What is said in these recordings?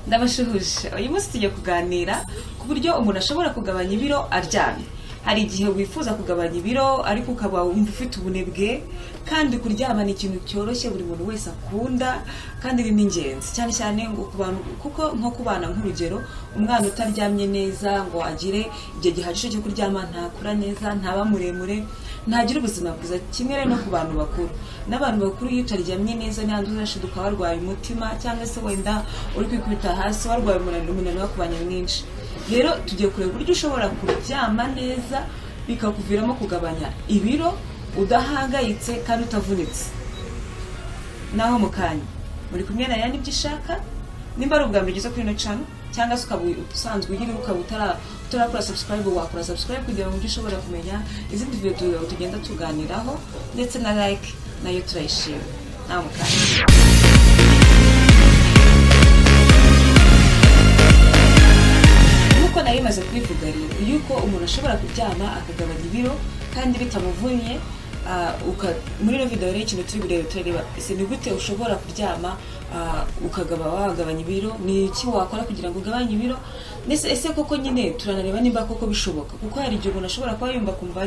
Ndabashuhuje. Uyu munsi tugiye kuganira ku buryo umuntu ashobora kugabanya ibiro aryamye. Hari igihe wifuza kugabanya ibiro ariko ukaba wumva ufite ubunebwe, kandi kuryama ni ikintu cyoroshye buri muntu wese akunda kandi ni n'ingenzi, cyane cyane ngo ku bantu, kuko nko ku bana, nk'urugero, umwana utaryamye neza ngo agire igihe gihagije cyo kuryama ntakura neza, ntaba muremure, ntagira ubuzima bwiza. Kimwe rero no ku bantu bakuru, n'abantu bakuru iyo utaryamye neza n'ahandi uzashiduka warwaye umutima, cyangwa se wenda uri kwikubita hasi warwaye umunaniro, umunaniro wakubanye mwinshi. Rero tugiye kureba uburyo ushobora kuryama neza bikakuviramo kugabanya ibiro udahangayitse kandi utavunitse. Naho mu kanya muri kumwe na Yani. Ibyo ishaka, nimba ari ubwa mbere ugeze kuri ino channel cyangwa se ukaba usanzwe uyiriho ukaba utarakora subscribe, wakora subscribe kugira ngo ujye ushobora kumenya izindi video tugenda tuganiraho, ndetse na like nayo turayishima. Naho mu kanya. Nk'uko nari maze kubivuga rero yuko umuntu ashobora kuryama akagabanya ibiro kandi bitamuvunnye, muri ino video rero ikintu turi burebe, turareba ese ni gute ushobora kuryama ukagaba wagabanya ibiro, ni iki wakora kugira ngo ugabanye ibiro, ndetse ese koko nyine turanareba nimba koko bishoboka, kuko hari igihe umuntu ashobora kuba yumva akumva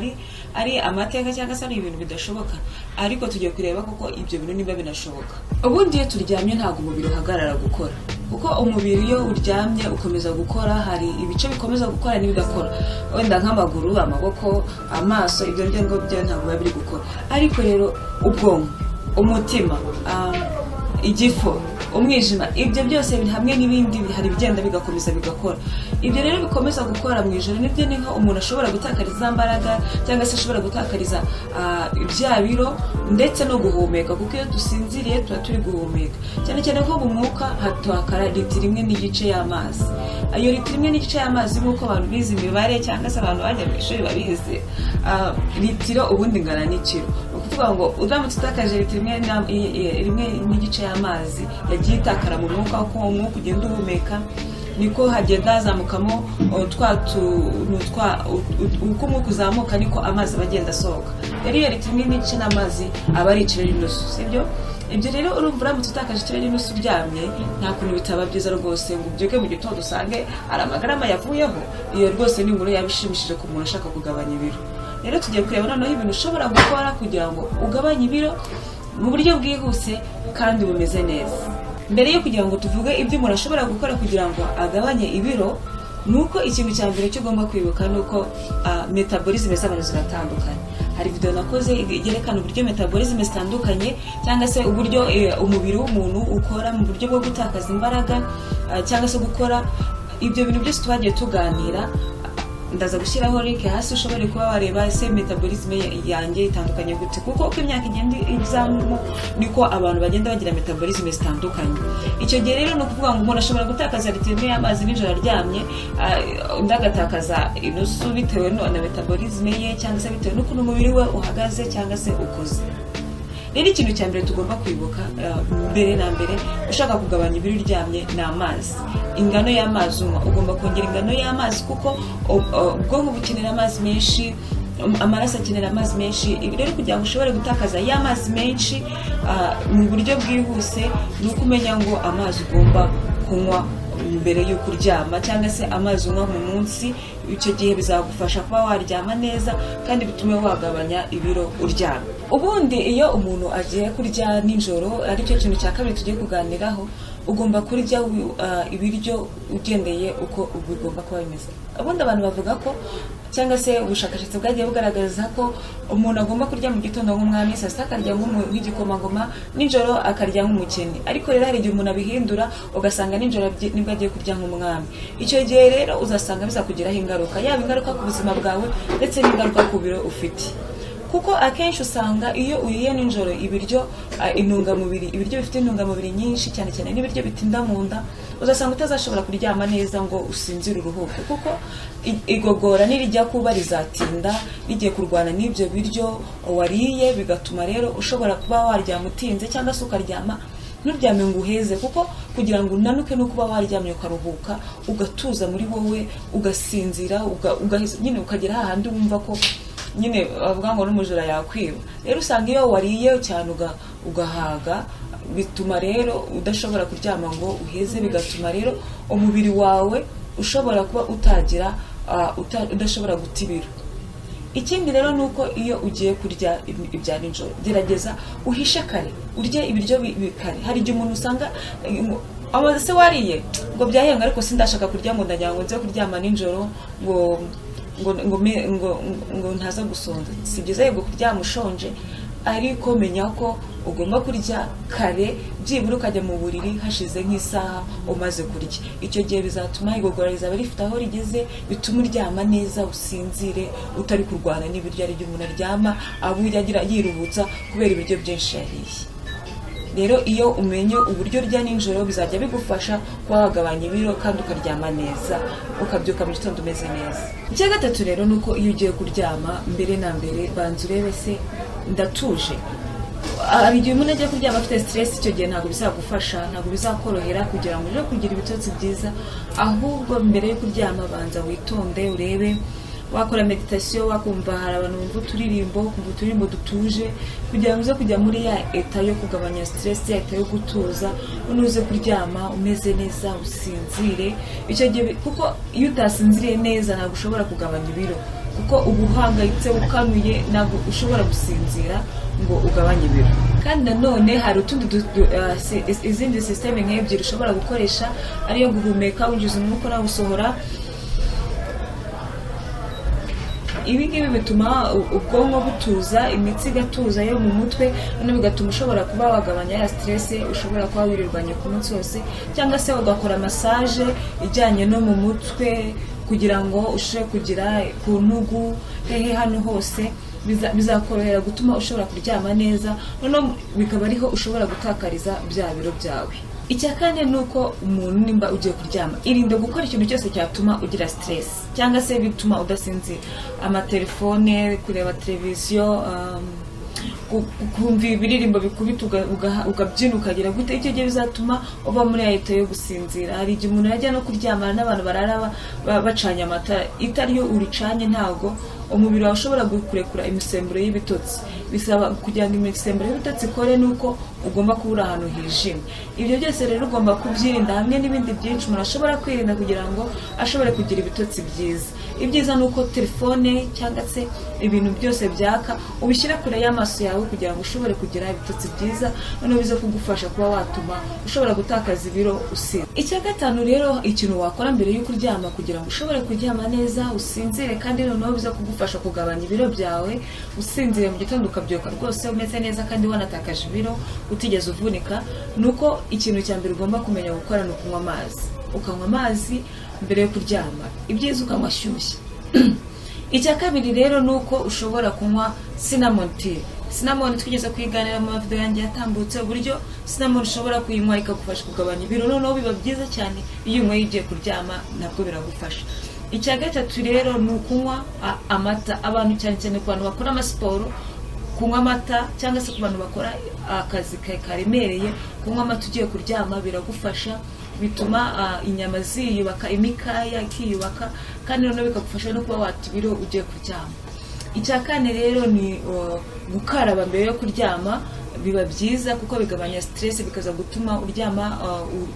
ari amateka cyangwa se ari ibintu bidashoboka, ariko tugiye kureba koko ibyo bintu nimba binashoboka. Ubundi iyo turyamye ntabwo umubiri uhagarara gukora, kuko umubiri iyo uryamye ukomeza gukora. Hari ibice bikomeza gukora n'ibidakora, wenda nk'amaguru, amaboko, amaso, ibyo ngibyo byo ntabwo biba biri gukora. Ariko rero ubwonko, umutima, igifu, umwijima, ibyo byose biri hamwe n'ibindi, hari ibigenda bigakomeza bigakora. Ibyo rero bikomeza gukora mu ijoro nibyo ni nko umuntu ashobora gutakariza za mbaraga cyangwa se ashobora gutakariza bya biro, ndetse no guhumeka, kuko iyo dusinziriye tuba turi guhumeka. Cyane cyane ko mu mwuka hatakara litiro 1.5 y'amazi. Iyo litiro 1.5 y'amazi, nk'uko abantu bize imibare cyangwa se abantu bajya mu ishuri babizi, litiro ubundi ingana n'ikiro. Ni ukuvuga ngo uramutse utakaje litiro 1.5 y'amazi yagiye itakara mu mwuka, uko uwo mwuka ugenda uhumeka niko hagenda hazamukamo twa tuntu twa uko umwuka uzamuka niko amazi aba agenda asohoka. Rero iyo litiro 1.5 n'amazi aba ari ikiro n'inusu, sibyo? Ibyo rero urumva uramutse utakaje ikiro n'inusu uryamye, nta kuntu bitaba byiza rwose ngo ubyuke mu gitondo usange hari amagarama yavuyeho. Iyo rwose ni inkuru yaba ishimishije ku muntu ushaka kugabanya ibiro. Rero tugiye kureba noneho ibintu ushobora gukora kugira ngo ugabanye ibiro mu buryo bwihuse kandi bumeze neza. Mbere yo kugira ngo tuvuge ibyo umuntu ashobora gukora kugira ngo agabanye ibiro, ni uko ikintu cya mbere cyo ugomba kwibuka ni uko metabolism z'abantu ziratandukanye. Hari video nakoze yerekana uburyo metabolism zitandukanye, cyangwa se uburyo umubiri w'umuntu ukora mu buryo bwo gutakaza imbaraga cyangwa se gukora. Ibyo bintu byose twagiye tuganira, ndaza gushyiraho link hasi ushobore kuba wareba ese metabolism yanjye itandukanye gute, kuko uko imyaka igenda izamo niko abantu bagenda bagira metabolism zitandukanye. Icyo gihe rero ni ukuvuga ngo umuntu ashobora gutakaza litiro 1 y'amazi nijoro aryamye, undi agatakaza inusu, bitewe na metabolism ye cyangwa se bitewe n'ukuntu umubiri we uhagaze cyangwa se ukoze. Rero ikintu cya mbere tugomba kwibuka mbere na mbere ushaka kugabanya ibiro uryamye ni amazi, ingano y'amazi unywa. Ugomba kongera ingano y'amazi kuko ubwonko bukenera amazi menshi, amaraso akenera amazi menshi. Ibi rero kugira ngo ushobore gutakaza ya mazi menshi mu buryo bwihuse, ni uko umenya ngo amazi ugomba kunywa mbere y'uko uryama cyangwa se amazi unywa mu munsi. Icyo gihe bizagufasha kuba waryama neza kandi bitume wagabanya ibiro uryama. Ubundi iyo umuntu agiye kurya nijoro, aricyo kintu cya kabiri tugiye kuganiraho, ugomba kurya ibiryo ugendeye uko bigomba kuba bimeze. Ubundi abantu bavuga ko, cyangwa se ubushakashatsi bwagiye bugaragaza ko umuntu agomba kurya mu gitondo nk'umwami, saa sita akarya nk'igikomangoma, nijoro akarya nk'umukene. Ariko rero hari igihe umuntu abihindura, ugasanga nijoro nibwo agiye kurya nk'umwami. Icyo gihe rero uzasanga bizakugiraho ingaruka, yaba ingaruka ku buzima bwawe ndetse n'ingaruka ku biro ufite, kuko akenshi usanga iyo uriye nijoro ibiryo intungamubiri, ibiryo bifite intungamubiri nyinshi, cyane cyane n'ibiryo bitinda mu nda, uzasanga utazashobora kuryama neza ngo usinzire uruhuke, kuko igogora nirijya kuba rizatinda rigiye kurwana n'ibyo biryo wariye, bigatuma rero ushobora kuba waryama utinze cyangwa se ukaryama nturyame ngo uheze. Kuko kugira ngo unanuke no kuba waryamye ukaruhuka, ugatuza muri wowe, ugasinzira, ugaheza nyine ukagera hahandi wumva ko nyine bavuga ngo n'umujura yakwiba. Rero usanga iyo wariye cyane ugahaga. Bituma rero udashobora kuryama ngo uheze, bigatuma rero umubiri wawe ushobora kuba utagira udashobora guta ibiro. Ikindi rero ni uko iyo ugiye kurya ibya nijoro, gerageza uhishe kare, urye ibiryo kare. Hari igihe umuntu usanga amaze se wariye ngo byahenga, ariko sindashaka kurya, ngo ndagira ngo nze kuryama nijoro ngo ntaza gusonza. Si byiza yego kuryama ushonje, ariko menya ko ugomba kurya kare, byibura ukajya mu buriri hashize nk'isaha umaze kurya. Icyo gihe bizatuma igogora rizaba rifite aho rigeze, bituma uryama neza, usinzire utari kurwana n'ibiryo. Ari igihe umuntu aryama abuye agira yiruhutsa kubera ibiryo byinshi yariye. Rero iyo umenye uburyo urya nijoro, bizajya bigufasha kuba wagabanya ibiro kandi ukaryama neza, ukabyuka mu gitondo umeze neza. Icya gatatu rero ni uko iyo ugiye kuryama, mbere na mbere banza urebe se ndatuje. Hari igihe umuntu agiye kuryama afite stress. Icyo gihe ntabwo bizagufasha, ntabwo bizakorohera kugira ngo uje kugira ibitotsi byiza. Ahubwo mbere yo kuryama banza witonde, urebe wakora meditation, wakumva hari abantu bumva uturirimbo, kumva uturirimbo dutuje, kugira ngo uze kujya muri ya état yo kugabanya stress, ya état yo gutuza, unuze kuryama umeze neza, usinzire. Icyo gihe kuko iyo utasinziriye neza ntabwo ushobora kugabanya ibiro, kuko uba uhangayitse, ukanuye, ntabwo ushobora gusinzira ngo ugabanye ibiro. Kandi nanone hari utundi izindi système nk'ebyiri ushobora gukoresha, ariyo guhumeka, winjiza umwuka unawusohora. Ibi ngibi bituma ubwonko butuza, imitsi igatuza yo mu mutwe, noneho bigatuma ushobora kuba wagabanya ya stress ushobora kuba wirirwanye ku munsi wose, cyangwa se ugakora massage ijyanye no mu mutwe kugira ngo ushobore kugira ku ntugu hehe hano hose, bizakorohera gutuma ushobora kuryama neza, noneho bikaba ariho ushobora gutakariza bya biro byawe. Icya kane ni uko umuntu nimba ugiye kuryama, irinde gukora ikintu cyose cyatuma ugira stress cyangwa se bituma udasinzira: amatelefone, kureba televiziyo, kumva ibiririmbo bikubita, ukabyina, ukagira gute. Icyo gihe bizatuma uba muri ya état yo gusinzira. Hari igihe umuntu yajya no kuryamana n'abantu barara bacanye amatara. Itara iyo uricanye ntabwo umubiri wawe ushobora kurekura imisemburo y'ibitotsi. Bisaba kugira ngo imisemburo y'ibitotsi ikore nuko ugomba kuba uri ahantu hijimye. Ibyo byose rero ugomba kubyirinda, hamwe n'ibindi byinshi umuntu ashobora kwirinda kugira ngo ashobore kugira ibitotsi byiza. Ibyiza ni uko telefone cyangwa se ibintu byose byaka ubishyira kure y'amaso yawe kugira ngo ushobore kugira ibitotsi byiza, noneho bize kugufasha kuba watuma ushobora gutakaza ibiro usinzira. Icya gatanu rero, ikintu wakora mbere y'uko uryama kugira ngo ushobore kuryama neza, usinzire, kandi noneho bize kugufasha kugabanya ibiro byawe, usinzire mu gitondo ukabyuka rwose umeze neza kandi wanatakaje ibiro utigeze uvunika, ni uko ikintu cya mbere ugomba kumenya gukora ni ukunywa amazi. Ukanywa amazi mbere yo kuryama, ibyiza ukanywa ashyushye. Icya kabiri rero ni uko ushobora kunywa cinnamon tea. Cinnamon twigeze kuyiganira mu mavideo yanjye yatambutse, uburyo cinnamon ushobora kuyinywa ikagufasha kugabanya ibiro. Noneho biba byiza cyane iyo unyweye ugiye kuryama, nabwo biragufasha. Icya gatatu rero ni ukunywa amata. Abantu, cyane cyane ku bantu bakora amasiporo, kunywa amata, cyangwa se ku bantu bakora akazi karemereye, kunywa amata ugiye kuryama biragufasha. Bituma inyama ziyubaka, imikaya ikiyubaka, kandi noneho bikagufasha no kuba wata ibiro ugiye kuryama. Icya kane rero ni gukaraba mbere yo kuryama. Biba byiza kuko bigabanya stress, bikaza gutuma uryama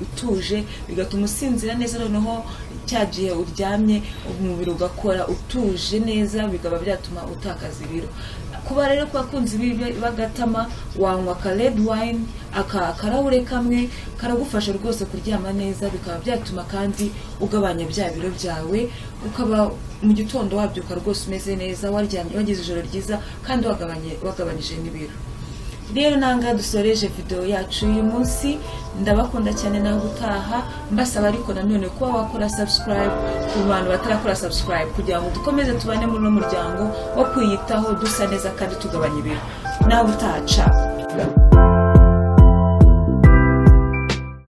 utuje, bigatuma usinzira neza. Noneho cya gihe uryamye umubiri ugakora utuje neza, bikaba byatuma utakaza ibiro. Kuba rero ku bakunzi b'agatama, wanywa ka red wine, aka akarahure kamwe karagufasha rwose kuryama neza, bikaba byatuma kandi ugabanya bya biro byawe, ukaba mu gitondo wabyuka rwose umeze neza, waryamye, wagize ijoro ryiza, kandi wagabanyije n'ibiro. Rero nanga dusoreje video yacu y'uyu munsi. Ndabakunda cyane, nawe gutaha. Mbasaba ariko nanone kuba wakora subscribe ku bantu batarakora subscribe, kugira ngo dukomeze tubane muri uno muryango wo kwiyitaho, dusa neza kandi tugabanya ibiro. Nawe utaha, ciao.